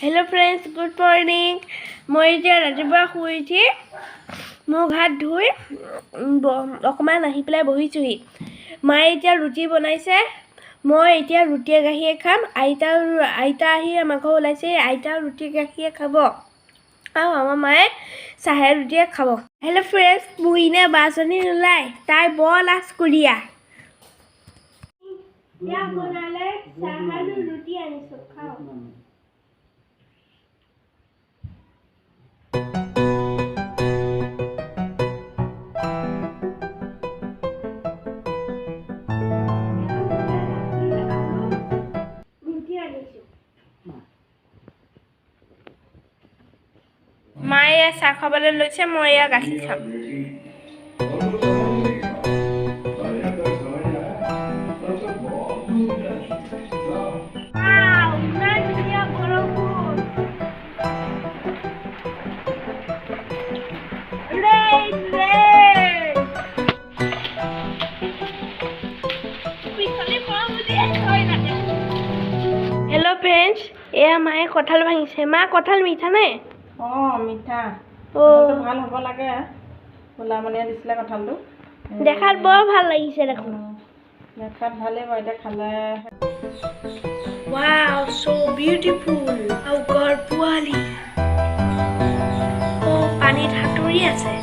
Hello' friends, good morning. মই এতিয়া ৰাতিপুৱা শুই উঠি মুখ হাত ধুই অকণমান আহি পেলাই বহিছোঁহি। মায়ে এতিয়া ৰুটি বনাইছে। মই এতিয়া ৰুটিয়ে গাখীৰে খাম। আইতা আহি আমাৰ ঘৰ ওলাইছে। আইতা ৰুটি গাখীৰে খাব আৰু আমাৰ মায়ে চাহে ৰুটিয়ে খাব। হেল্ল' ফ্ৰেণ্ডছ, মুইনে বাছনি নোলায়, তাই বৰ লাজকুৰীয়া। এতিয়া বনালে চাহ আৰু ৰুটি আনিছোঁ, খাওঁ। ৰুটি আনিছোঁ। মায়ে এয়া চাহ খাবলৈ লৈছে, মই এয়া গাখীৰ খাম। Wow, ইমান ধুনীয়া বৰষুণ। Rain, rain. পিছলি পৰো বুলিয়ে ভয় লাগে। হেল্ল' ফ্ৰেণ্ডছ, এয়া মায়ে কঁঠাল ভাঙিছে। মা, কঁঠাল মিঠা নে? অঁ, মিঠা। অ'। কঁঠালটো ভাল হ'ব লাগে, গোলামণিয়ে দিছিলে কঁঠালটো। দেখাত বৰ ভাল লাগিছে দেখোন। দেখাত ভালেই বাৰু, এতিয়া খালে। Wow, so beautiful. আৰু গড় পোৱালি। অ', পানীত সাঁতুৰি আছে।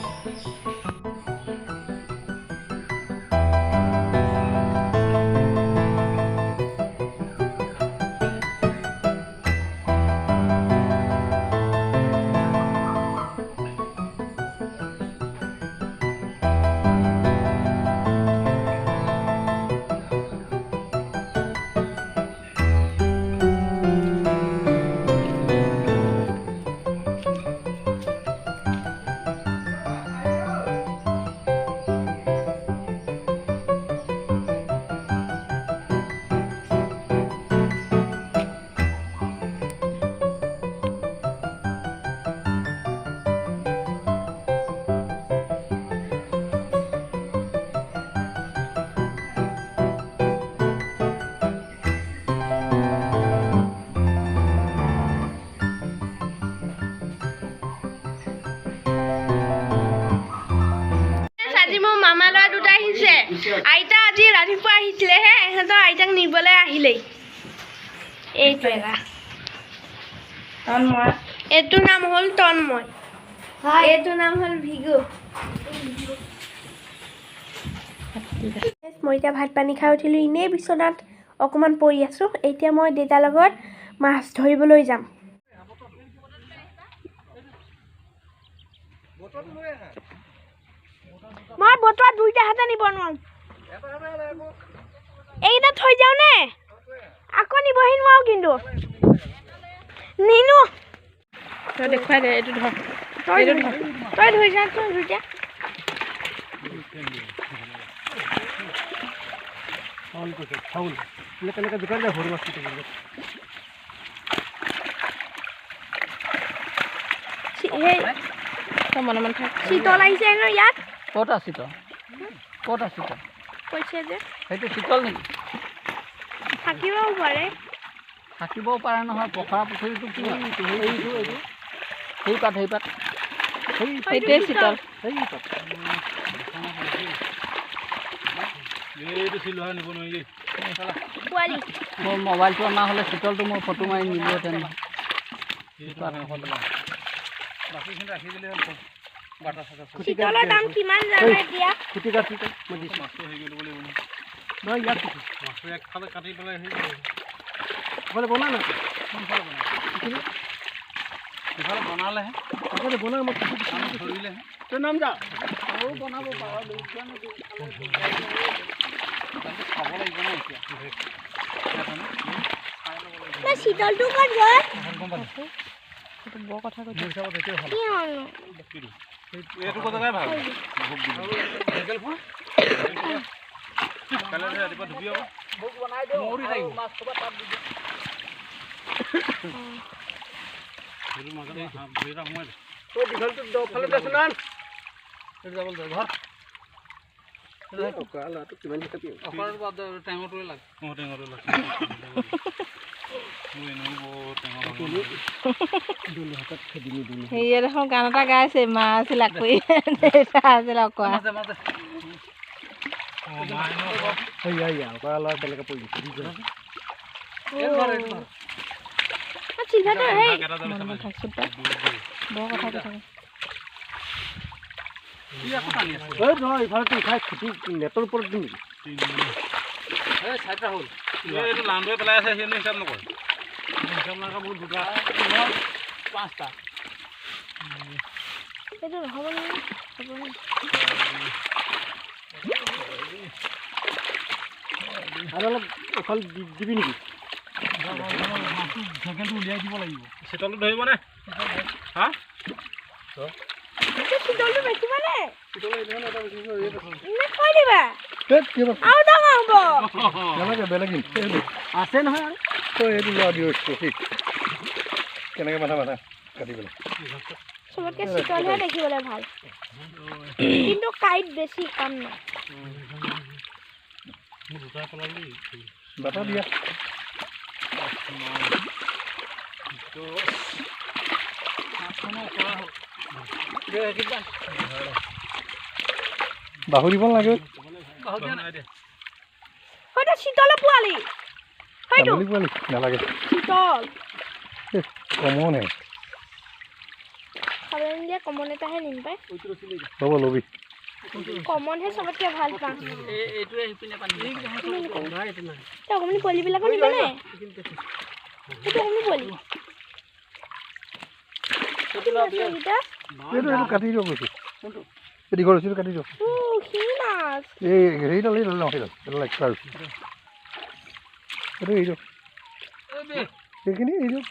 আজি মোৰ মামা ল'ৰা দুটা আহিছে। আইতা আজি ৰাতিপুৱা আহিছিলেহে, ইহঁতৰ আইতাক নিবলৈ আহিলেই। এইটো এটা। তন্ময়। এইটো নাম হ'ল তন্ময়, এইটো নাম হ'ল ভিগু। মই এতিয়া ভাত পানী খাই উঠিলোঁ, এনেই বিচনাত অকণমান পৰি আছোঁ। এতিয়া মই দেউতাৰ লগত মাছ ধৰিবলৈ যাম। মই বতৰা দুইটা হাতে নিব নোৱাৰোঁ। এইকেইটা থৈ যাওঁ নে? আকৌ নিবহি নোৱাৰোঁ, কিন্তু নিনো। তই দেখুৱাই দে, এইটো ধৰ। তই এইটো ধৰি ধৰ। তই ধৰি যাচোন দুইটা। ফাউল কৈছে, ফাউল। এনেকে এনেকে জোকাৰি যায় সৰু মাছটো কিন্তু। সেই তই মনে মনে থাক। চিতল আহিছে হেনো ইয়াত। ক'ত আছে তই? ক'ত আছে তই? কৈছে যে সেইটো চিতল নেকি? থাকিবও পাৰে। থাকিবও পাৰে নহয়। পখৰা পুখুৰীটো কি হয়? এইটো এইটো সেই পাত, সেই পাত। সেইটোৱে চিতল। সেই পাত। এইটো চিলোহা নিব নোৱাৰি দেই। পোৱালি। মোৰ মোবাইলটো অনা হ'লে চিতলটো মই ফটো মাৰি নিলোহেঁতেন। বাকীখিনি ৰাখি দিলে হ'ল। বাটা চাটা চব। চিতলৰ দাম কিমান জানো এতিয়া? খুটি কাটি দে, মই দিছোঁ। মাছটো হেৰি কৰি ল'ব লাগিব নহয়। নহয়, ইয়াত দিছোঁ। মাছটো একফালে কাটি পেলাই হেৰি কৰিব। এইফালে বনা না। কোনফালে বনাই? সিফালে বনালেহে। তাকেতো বনা, মই খুটি দিছোঁ। আমি ধৰিলেহে। তই নাম যা। আৰু বনাব পাৰ। তাতে খাব লাগিব ন এতিয়া। খাই ল'ব লাগিব। চিতলটো ক'ত গ'ল? গম পালি? সেইটো বৰ কথা কৈছে। মোৰ হিচাপত সেইটোৱে ভাল। কি হ'লনো? এইটো কথাই ভাল। ভোগ দিলে। কাইলৈ ৰাতিপুৱা ধুবি আকৌ। ভোগ বনাই দিওঁ। মৰি থাকিব। মাছ ক'ৰবাত তাত দি দিওঁ। সেইটো মাজতে ভৰি এটা সোমাই দে। তই দীঘলটো দফালে দেচোন আন। সেইটো যাবলৈ দে, ধৰ। অকৰা ল'ৰাটো কিমান শিকাবি? অকৰাটো বাদ দে, টেঙৰটোৱে লাগে। অঁ, টেঙৰটো লাগে। সেয়ে দেখোন গান এটা গাইছে, মা আছিল আকুৰি, দেউতা আছিল অকৰা। বৰ কথা কৈ থাকে। নেটৰ ওপৰত দিম নেকি? এইটো লান্দুৱে পেলাই আছে, সিহঁতে হিচাপ নকৰে। হিচাপ নাকা বহুত দুটা পাঁচটা। সেইটো নহ'ব নহয়, হ'ব। আৰু অলপ উফাল দিবি নেকি? চেকেণ্ডটো উলিয়াই দিব লাগিব। চিতলটো ধৰিবনে? হা, চিতলটো বেচিবনে? থৈ দিবা, আৰু ডাঙৰ হ'ব। নালাগে, বেলেগ আছে নহয়। আৰু তই এইটো লোৱা দিওঁ ঠিক কেনেকৈ মাথা মাথা কাটি পেলাই। চবতকৈ চিতলহে দেখিবলৈ ভাল, কিন্তু কাঁইট বেছি, কাম নাই। বাটা দিয়া। বাহু দিব নালাগে। হয়তো চিতলৰ পোৱালি। পোৱালি নালাগে, চিতল কমনহে। খাবলৈ নিদিয়ে, কমন এটাহে নিম পাই। হ'ব, ল'বি। কমনহে চবতকৈ ভাল পাওঁ। অকণমানি পোৱালিবিলাকো নিবনে? সেইটো অকণমানি পোৱালি। এইটো এইটো কাটি দিয়ক কৈছোঁ। এই দীঘল ৰছীটো কাটি দিয়ক। শিঙি মাছ। এই হেৰিডাল, এইডাল নহয়, সেইডাল, সেইডাল এক্সট্ৰা ৰছী। এইটো এৰি দিয়ক, সেইখিনি এৰি দিয়ক।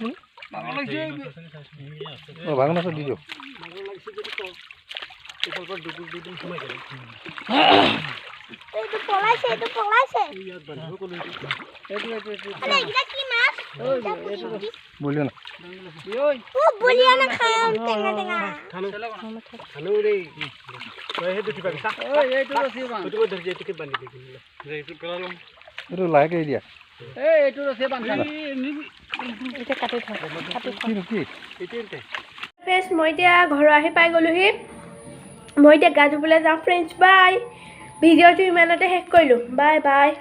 অঁ, ভাঙন আছে, দি দিয়ক। এইটো পলাইছে, এইটো পলাইছে। বলিও না। বলিয়া না, খাম টেঙা টেঙা। এইটো লাহেকৈ এৰি দিয়া। এতিয়া কাটি থাক, কাটি থাক। কি? ফ্ৰেণ্ডছ, মই এতিয়া ঘৰ আহি পাই গ'লোহি। মই এতিয়া গা ধুবলৈ যাওঁ। ফ্ৰেণ্ডছ, বাই। ভিডিঅ'টো ইমানতে শেষ কৰিলোঁ। Bye bye.